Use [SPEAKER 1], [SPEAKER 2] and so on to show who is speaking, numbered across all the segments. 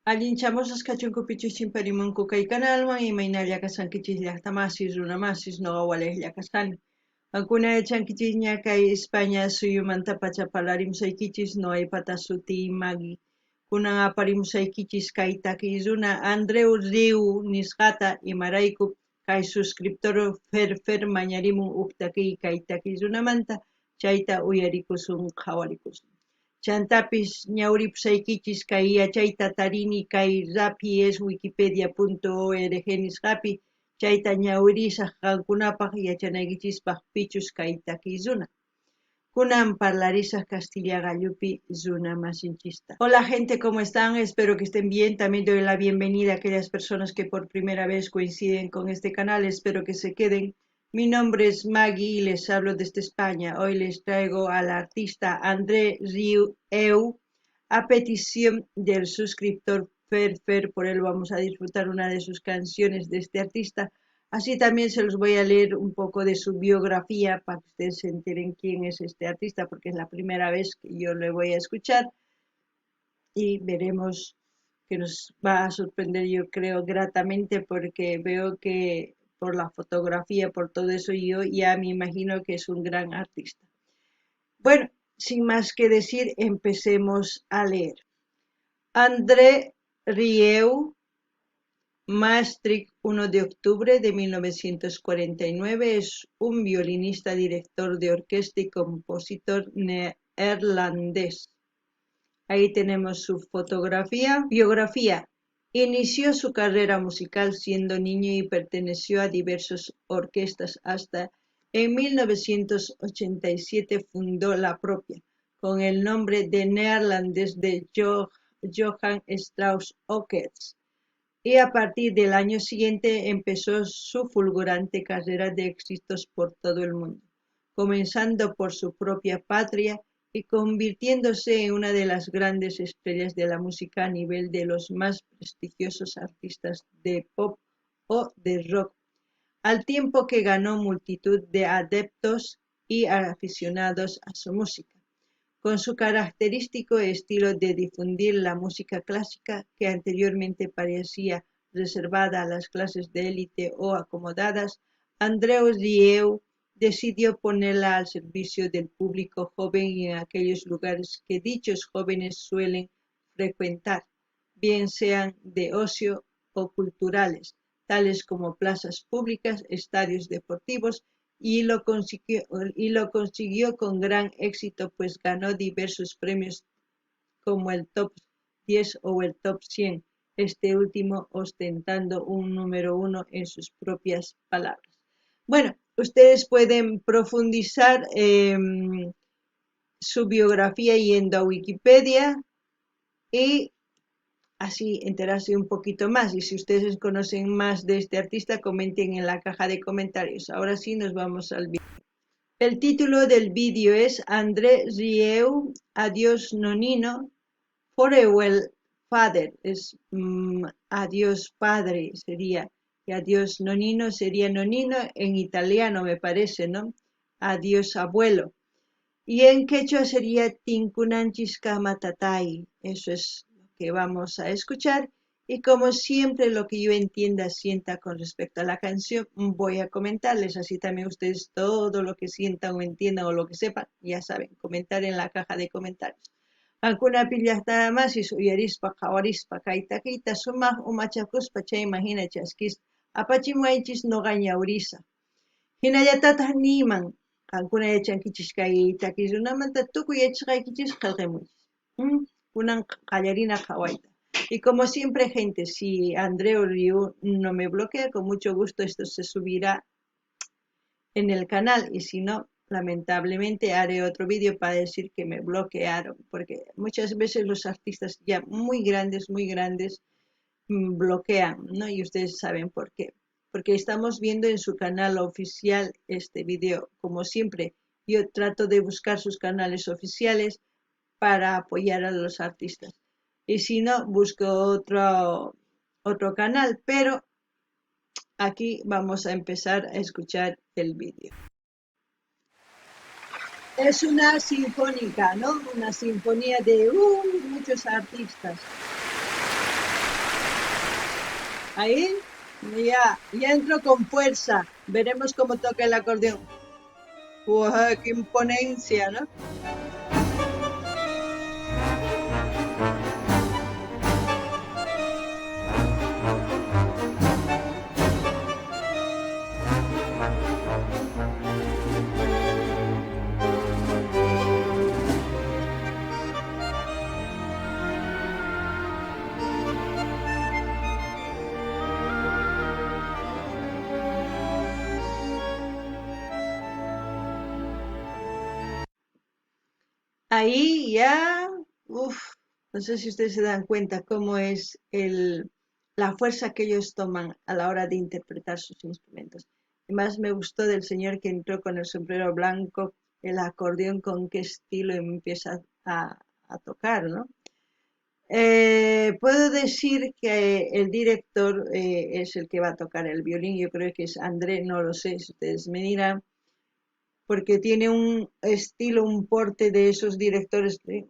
[SPEAKER 1] Allinchamusqas kachunku pichus chimparimunku kay kanalman, imaynalla kashankichis llaqtamasis, runamasis, noqa walejlla kashani. Qankuna yachankichisña kay España suyumantapacha parlarimusaykichis, noqaypata sutiy Maggie. Kunan aparimusaykichis kay takiy runa Andreu Rieu nisqata, imarayku kay suscriptor Fer Fer mañarimun uj takiy kay takiy runamanta, chayta uyarikusun qhawarikusun. Chantapis ñawripusaykichis kay yachayta tarini kay raphi es wikipedia.org nisqapi, chayta ñawirisaj qankunapaj yachanaykichispaj pichus kay takiy runa. Kunan parlarisaj Castilla gallupi runa masinchista. Hola gente, ¿cómo están? Espero que estén bien. También doy la bienvenida a aquellas personas que por primera vez coinciden con este canal. Espero que se queden. Mi nombre es Maggie y les hablo desde España. Hoy les traigo al artista André Rieu a petición del suscriptor Fer Fer. Por él vamos a disfrutar una de sus canciones de este artista. Así también se los voy a leer un poco de su biografía para que ustedes se enteren quién es este artista, porque es la primera vez que yo le voy a escuchar y veremos que nos va a sorprender, yo creo, gratamente, porque veo que por la fotografía, por todo eso, yo ya me imagino que es un gran artista. Bueno, sin más que decir, empecemos a leer. André Rieu, Maastricht, 1 de octubre de 1949, es un violinista, director de orquesta y compositor neerlandés. Ahí tenemos su fotografía. Biografía. Inició su carrera musical siendo niño y perteneció a diversas orquestas hasta en 1987 fundó la propia, con el nombre de neerlandés de Johann Strauss Orkest. Y a partir del año siguiente empezó su fulgurante carrera de éxitos por todo el mundo, comenzando por su propia patria y convirtiéndose en una de las grandes estrellas de la música a nivel de los más prestigiosos artistas de pop o de rock, al tiempo que ganó multitud de adeptos y aficionados a su música. Con su característico estilo de difundir la música clásica, que anteriormente parecía reservada a las clases de élite o acomodadas, Andreu Rieu decidió ponerla al servicio del público joven y en aquellos lugares que dichos jóvenes suelen frecuentar, bien sean de ocio o culturales, tales como plazas públicas, estadios deportivos, y lo consiguió con gran éxito, pues ganó diversos premios como el Top 10 o el Top 100, este último ostentando un número 1 en sus propias palabras. Bueno, ustedes pueden profundizar su biografía yendo a Wikipedia y así enterarse un poquito más. Y si ustedes conocen más de este artista, comenten en la caja de comentarios. Ahora sí nos vamos al vídeo. El título del vídeo es André Rieu, Adiós Nonino, Farewell Father. Es adiós padre sería. Y adiós nonino sería nonino en italiano, me parece, ¿no? Adiós abuelo. Y en quechua sería Tinkunanchiskama tatay. Eso es lo que vamos a escuchar. Y como siempre, lo que yo entienda, sienta con respecto a la canción, voy a comentarles. Así también ustedes todo lo que sientan o entiendan o lo que sepan, ya saben, comentar en la caja de comentarios. Qankuna llaqtamasis uyarispa qhawarispa kay takiyta sumaq umachakuspa chayman hina chaskispa apachimuwaychis noqa ñawrisaq. Hinallatataq niyman qankuna yachankichis kay takiy runamanta tukuy yachasqaykichis qillqamuychis. Kunan qallarina qhawayta. Y como siempre, gente, si Andreu Rieu no me bloquea, con mucho gusto esto se subirá en el canal y si no, lamentablemente haré otro vídeo para decir que me bloquearon, porque muchas veces los artistas ya muy grandes, muy grandes, bloquean, ¿no? Y ustedes saben por qué. Porque estamos viendo en su canal oficial este vídeo. Como siempre, yo trato de buscar sus canales oficiales para apoyar a los artistas. Y si no, busco otro canal, pero aquí vamos a empezar a escuchar el vídeo. Es una sinfónica, ¿no? Una sinfonía de muchos artistas. Ahí ya, ya entro con fuerza. Veremos cómo toca el acordeón. ¡Guau, qué imponencia, ¿no? Ahí ya, uff, no sé si ustedes se dan cuenta cómo es la fuerza que ellos toman a la hora de interpretar sus instrumentos. Además me gustó del señor que entró con el sombrero blanco, el acordeón, con qué estilo empieza a tocar, ¿no? Puedo decir que el director es el que va a tocar el violín, yo creo que es André, no lo sé, si ustedes me dirán, porque tiene un estilo, un porte de esos directores que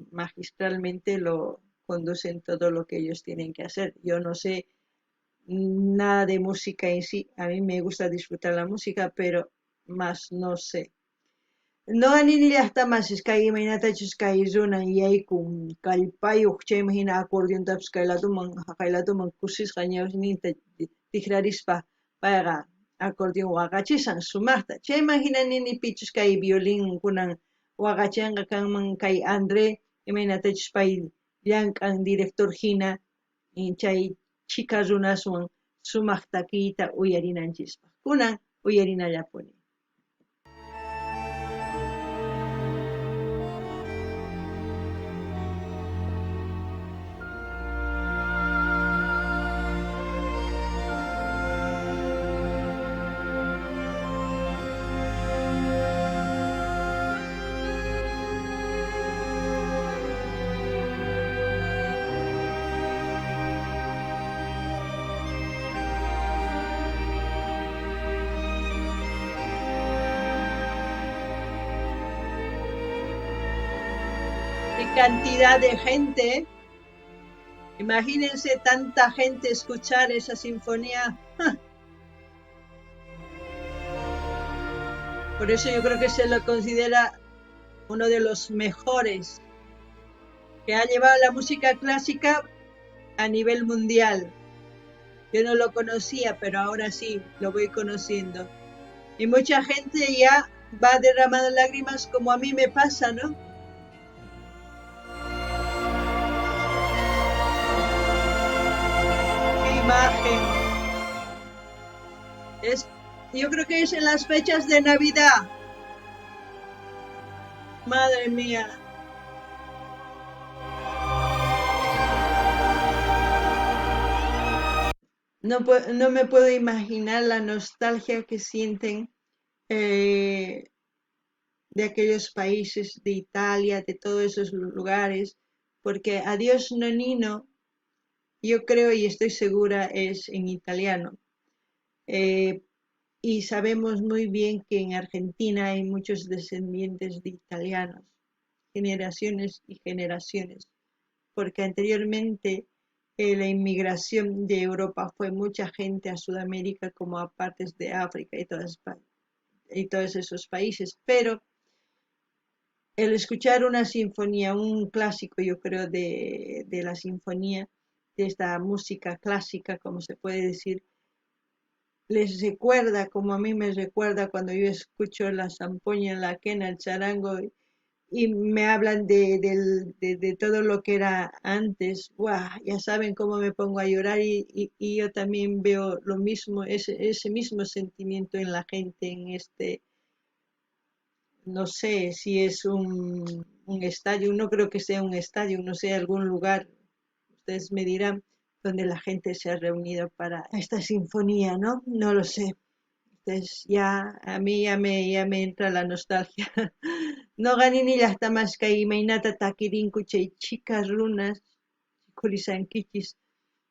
[SPEAKER 1] magistralmente lo conducen todo lo que ellos tienen que hacer. Yo no sé nada de música en sí, a mí me gusta disfrutar la música, pero más no sé. No nini llaqtamasis kay imaynatachus kay runa yaykun kallpayuq chayman hina acordeontapis kay ladoman jaqay ladoman kusisqa ñawsninta tikrarispa payqa acordeón waqachishan sumaqta. Chayman hina nini pichus kay violín kunan waqachanqa kanman kay André imaynatachus pay llank'an director hina chay chhika runaswan sumaq takiyta uyarinanchispaq. Kunan uyarinallapuni. Cantidad de gente. Imagínense tanta gente escuchar esa sinfonía. ¡Ja! Por eso yo creo que se lo considera uno de los mejores que ha llevado la música clásica a nivel mundial. Yo no lo conocía, pero ahora sí lo voy conociendo. Y mucha gente ya va derramando lágrimas como a mí me pasa, ¿no? Imagen. Yo creo que es en las fechas de Navidad. Madre mía. No me puedo imaginar la nostalgia que sienten de aquellos países, de Italia, de todos esos lugares, porque Adiós Nonino, yo creo y estoy segura, es en italiano. Y sabemos muy bien que en Argentina hay muchos descendientes de italianos, generaciones y generaciones, porque anteriormente la inmigración de Europa fue mucha gente a Sudamérica como a partes de África y todos esos países, pero el escuchar una sinfonía, un clásico, yo creo, de la sinfonía, de esta música clásica, como se puede decir, les recuerda, como a mí me recuerda cuando yo escucho la zampoña, la quena, el charango, y me hablan de todo lo que era antes. ¡Guau! Ya saben cómo me pongo a llorar y yo también veo lo mismo, ese mismo sentimiento en la gente, en este, no sé si es un estadio, no creo que sea un estadio, no sé, algún lugar, ustedes me dirán, donde la gente se ha reunido para esta sinfonía, ¿no? No lo sé. Entonces ya, a mí ya me entra la nostalgia. No ganini llaqtamas kay imaynata takirinku chay chhika runas, khulisankichis.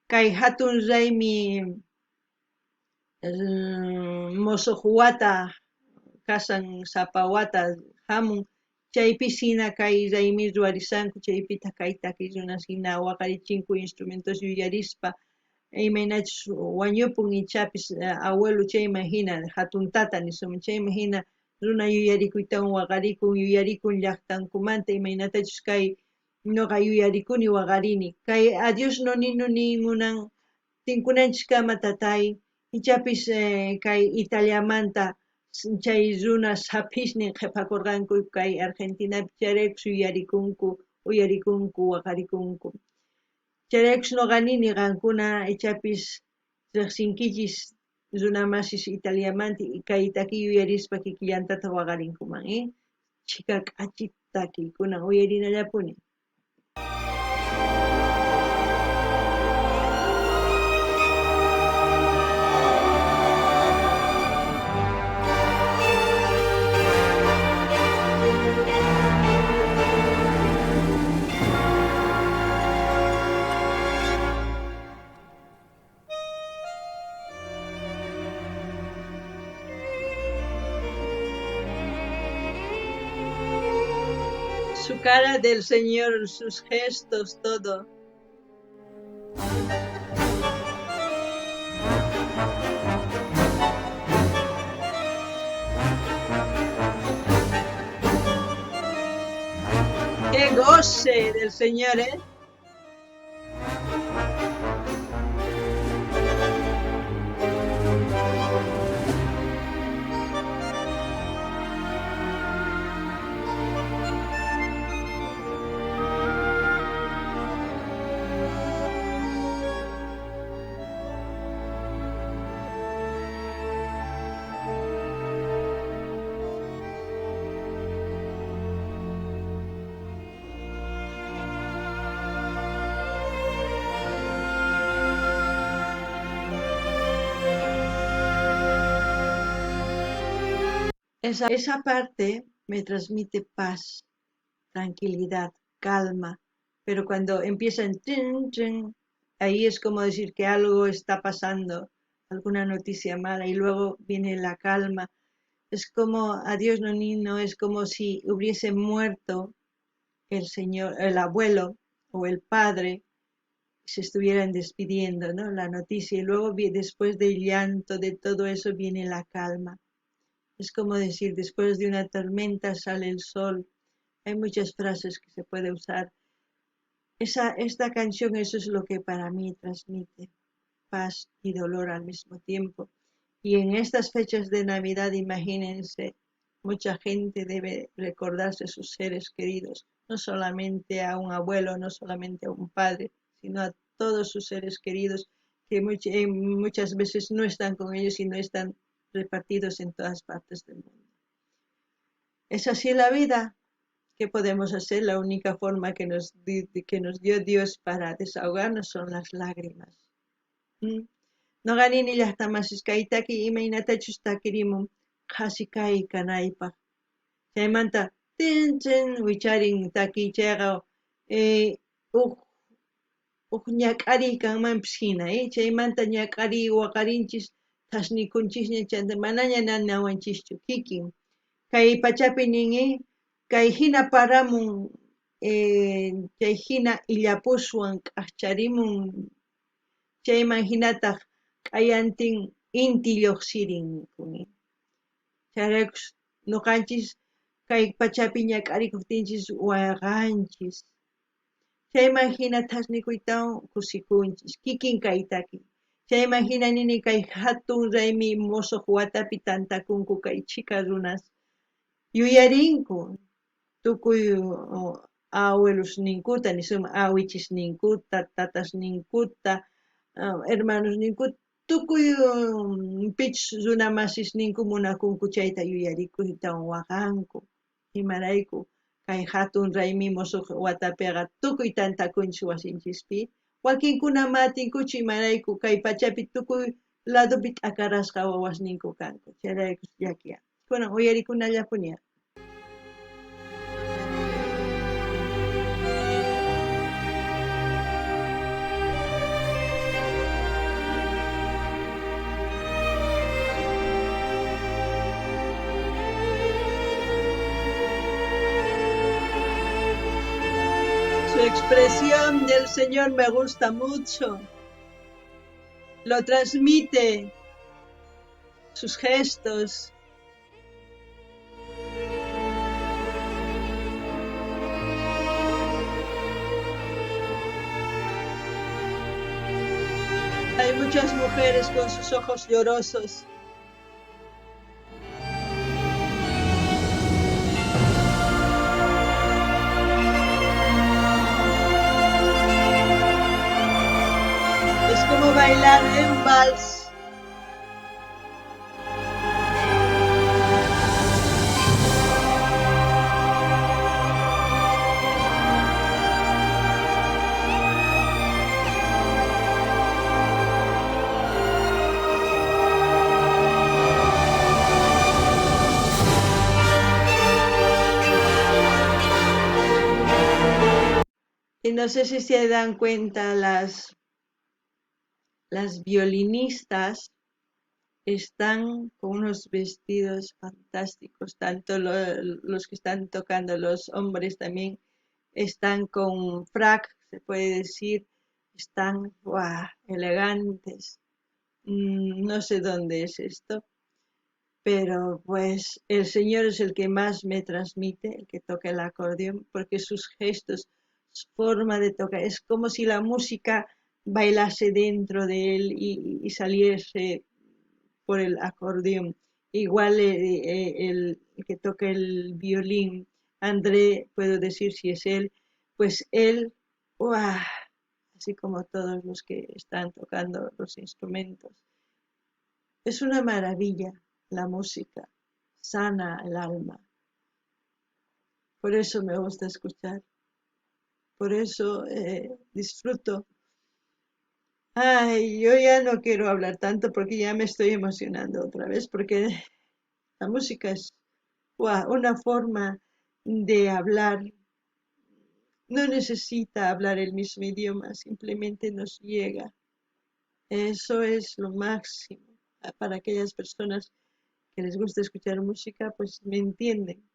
[SPEAKER 1] Kay hatun raymi, mosoq wata kasan sapa wata hamun, chaypi hina kay raymi ruwarisanku, chaypitaq kay taki runas hina waqarichinku instrumentos yuyarispa, Imaynachus wañupun ichapis abuelo chayman hina, hatun tata nisunman chayman hina runa yuyarikuytawan waqarikun, yuyarikun llaqtankumanta imaynatachus kay noqa yuyarikuni waqarini. Kay adiós nonino niy munan tinkunanchiskama tatay, ichapis kay Italiamanta chay runa saphisnin qhipakurqanku kay Argentinapi chayraykus yuyarikunku, uyarikunku, waqarikunku. Chayraykus noqa nini qankuna ichapis riqsinkichis runa masis Italiamanta kay takiy yuyarispa kikillantataq waqarinkuman, Chhika k'achita takiykuna uyarinallapuni. Su cara del Señor, sus gestos, todo. ¡Qué goce del Señor, eh! Esa parte me transmite paz, tranquilidad, calma, pero cuando empiezan trin, trin, ahí es como decir que algo está pasando, alguna noticia mala, y luego viene la calma. Es como adiós nonino, es como si hubiese muerto el señor, el abuelo o el padre, se estuvieran despidiendo, ¿no? La noticia, y luego después del llanto, de todo eso, viene la calma. Es como decir, después de una tormenta sale el sol. Hay muchas frases que se puede usar. Esta canción, eso es lo que para mí transmite, paz y dolor al mismo tiempo. Y en estas fechas de Navidad, imagínense, mucha gente debe recordarse a sus seres queridos, no solamente a un abuelo, no solamente a un padre, sino a todos sus seres queridos que muchas veces no están con ellos y no están repartidos en todas partes del mundo. Es así la vida. ¿Qué podemos hacer? La única forma que nos dio Dios para desahogarnos son las lágrimas. Noqa nini llaqtamasis kay taki imaynatachus takirimun qhasi kay kanaypaq. Chaymanta tin tin wicharin takiy chayqa uj ñak'ariy kanmanpis hina, chaymanta ñak'ariy waqarinchis thasnikunchisña chanta manaña nanawanchischu kikin. Kay pachapi nin, kay hina paramun, chay hina illapuswan k'acharimun, chayman hinataq k'ayantin inti lluqsirin nikuni. Chayraykus nuqanchis kay pachapi ñak'arikuqtinchis waqanchis. Chayman hina thasnikuytawan kusikunchis, kikin kay taki. Chayman hina nini kay hatun raymi musuq watapi tantakunku kay chhika runas. Yuyarinku tukuy abuelosninkuta, nisunman awichisninkuta, tatasninkuta, hermanosninkuta, tukuy pichus runa masisninku munakunku chayta yuyarikuytawan waqanku. Imarayku kay hatun raymi musuq watapiqa tukuy tantakunchis wasinchispi. Wakinkuna matinkuchu imarayku kay pachapi tukuy ladopi t'akarasqa wawasninku kanku. Chayrayku llakiya. Kunan uyarikunallapuni. Su expresión del Señor me gusta mucho. Lo transmite sus gestos. Hay muchas mujeres con sus ojos llorosos. Es como bailar un vals. Y no sé si se dan cuenta, las violinistas están con unos vestidos fantásticos, tanto los que están tocando, los hombres también están con frac, se puede decir, están, ¡guau!, elegantes. No sé dónde es esto, pero el Señor es el que más me transmite, el que toca el acordeón, porque sus gestos, su forma de tocar, es como si la música bailase dentro de él y saliese por el acordeón. Igual el que toca el violín, André, puedo decir si es él, pues él, ¡guau!, así como todos los que están tocando los instrumentos. Es una maravilla la música, sana el alma. Por eso me gusta escuchar, por eso disfruto. Ay, yo ya no quiero hablar tanto porque ya me estoy emocionando otra vez, porque la música es, ¡guau!, una forma de hablar. No necesita hablar el mismo idioma, simplemente nos llega. Eso es lo máximo. Para aquellas personas que les gusta escuchar música, me entienden.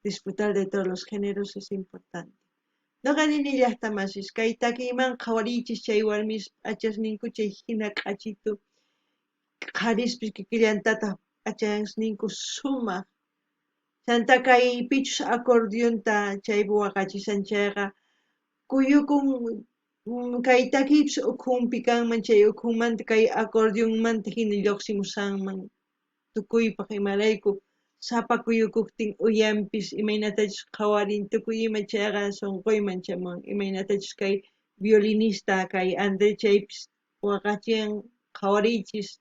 [SPEAKER 1] Disfrutar de todos los géneros es importante. Noqa nini llaqta masis, kay takiyman qhawarichis chay warmis p'achasninku chay hina k'achitu, qharispis kikillantataq p'achasninku sumaq. Chanta kay pichus acordeonta chay waqachishan chayqa, kuyukun, kay takiypis ukhunpi kanman, chay ukhunmanta kay acordeonmanta hina lluqsimushanman tukuypaq, imarayku sapa kuyukuqtin uyanpis imaynatachus qhawarin tukuy ima chayqa sunquyman chamuwan, imaynatachus kay violinista kay André chaypis waqachin qhawarichis,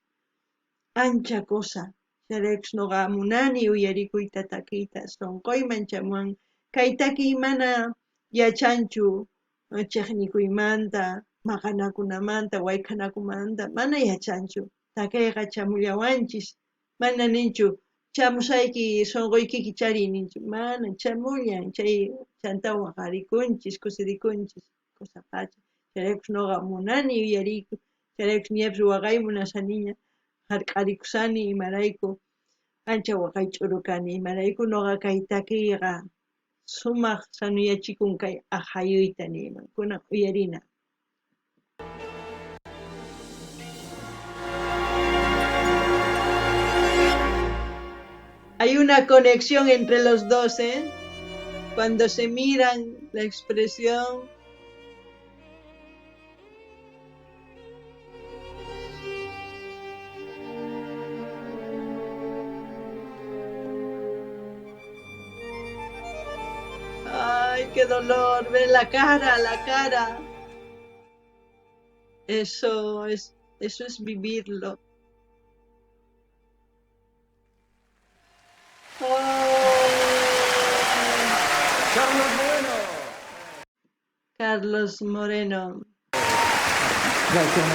[SPEAKER 1] ancha cosa. Chayraykus noqa munani uyarikuyta takiyta, sunquyman chamuwan. Kay takiy mana yachanchu chejnikuymanta, maqanakunamanta, wayk'anakumanta, mana yachanchu. Takiyqa chamullawanchis, mana ninchu chamusayki sunquykiki chariy ninchu, mana chamullan, chay chanta waqarikunchis, kusirikunchis, cosa pacha. Chayraykus noqa munani uyariyku, chayraykus ñapis waqay munashaniña, hark'arikusani imarayku ancha waqay ch'uru kani, imarayku noqa kay takiyqa sumaq sanuyachikun kay aqhayuyta niyman, kunan uyarina. Hay una conexión entre los dos. Cuando se miran, la expresión. Ay, qué dolor, ve la cara, la cara. Eso es vivirlo. Oh.
[SPEAKER 2] Carlos Moreno.
[SPEAKER 1] Carlos Moreno.
[SPEAKER 2] Gracias.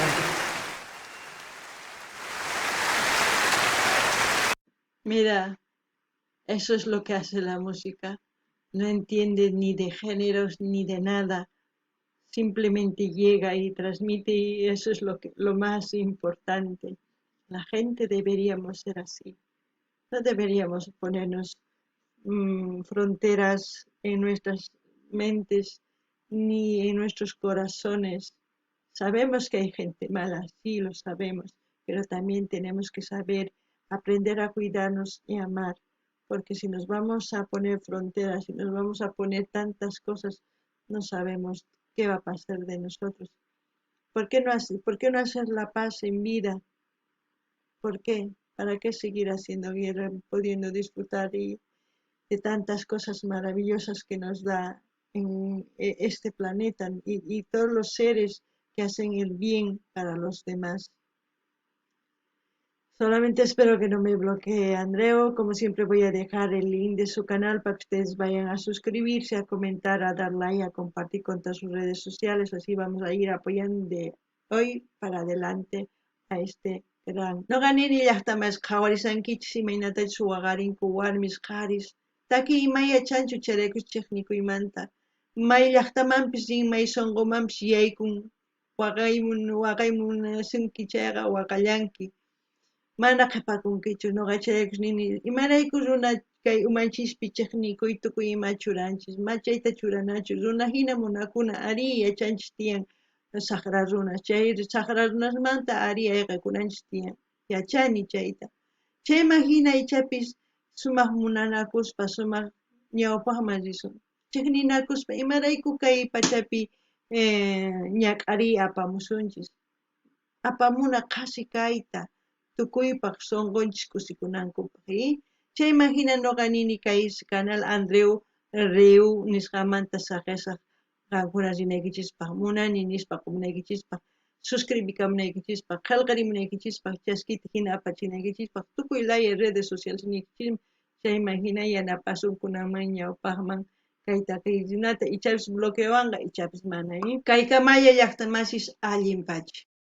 [SPEAKER 1] Mira, eso es lo que hace la música. No entiende ni de géneros ni de nada. Simplemente llega y transmite, y eso es lo más importante. La gente deberíamos ser así. No deberíamos ponernos fronteras en nuestras mentes ni en nuestros corazones. Sabemos que hay gente mala, sí lo sabemos, pero también tenemos que saber aprender a cuidarnos y amar, porque si nos vamos a poner fronteras, si nos vamos a poner tantas cosas, no sabemos qué va a pasar de nosotros. ¿Por qué no hacer la paz en vida? ¿Por qué? ¿Para qué seguir haciendo guerra, pudiendo disfrutar y de tantas cosas maravillosas que nos da en este planeta y todos los seres que hacen el bien para los demás? Solamente espero que no me bloquee Andreu. Como siempre voy a dejar el link de su canal para que ustedes vayan a suscribirse, a comentar, a dar like, a compartir con todas sus redes sociales. Así vamos a ir apoyando de hoy para adelante a este gran. Noqa nini llaqta masi qhawarisankichis imaynatachus waqarinku warmis qharis. Taki ima yachanchu chayraykus chiqnikuymanta. May llaqtamanpis rin, may sunqumanpis yaykun. Waqaymunasunki chayqa waqallanki. Mana qhipakunkichu, noqa chayraykus nini, imarayku runa kay umanchispi chiqnikuy tukuy ima churanchis, ma chayta churanachu, runa hina munakuna, arí yachanchis tiyan saqra runas, chay saqra runasmanta arí ayqakunanchis tiyan, yachani chayta. Chayman hina ichapis sumaq munanakuspa, sumaq ñawpaqman risun. Chiqninakuspa, imarayku kay pachapi ñak'ariy apamusunchis, apamuna qhasi kayta, tukuypaq sunqunchis kusikunankupaq. Chayman hina noqa nini kay canal Andreu Reu nisqamanta saqesaq qankuna rinaykichispaq, munani nispa qumunaykichispaq, suscribikamunaykichispaq, qillqarimunaykichispaq, chaskita hina apachinaykichispaq, tukuy laya redes sociales niykichisman, chayman hina yanapasun kunanman ñawpaqman kay taqiykunata, ichapis bloqueowanqa, ichapis mana. Kaykamalla llaqta masis allin pacha.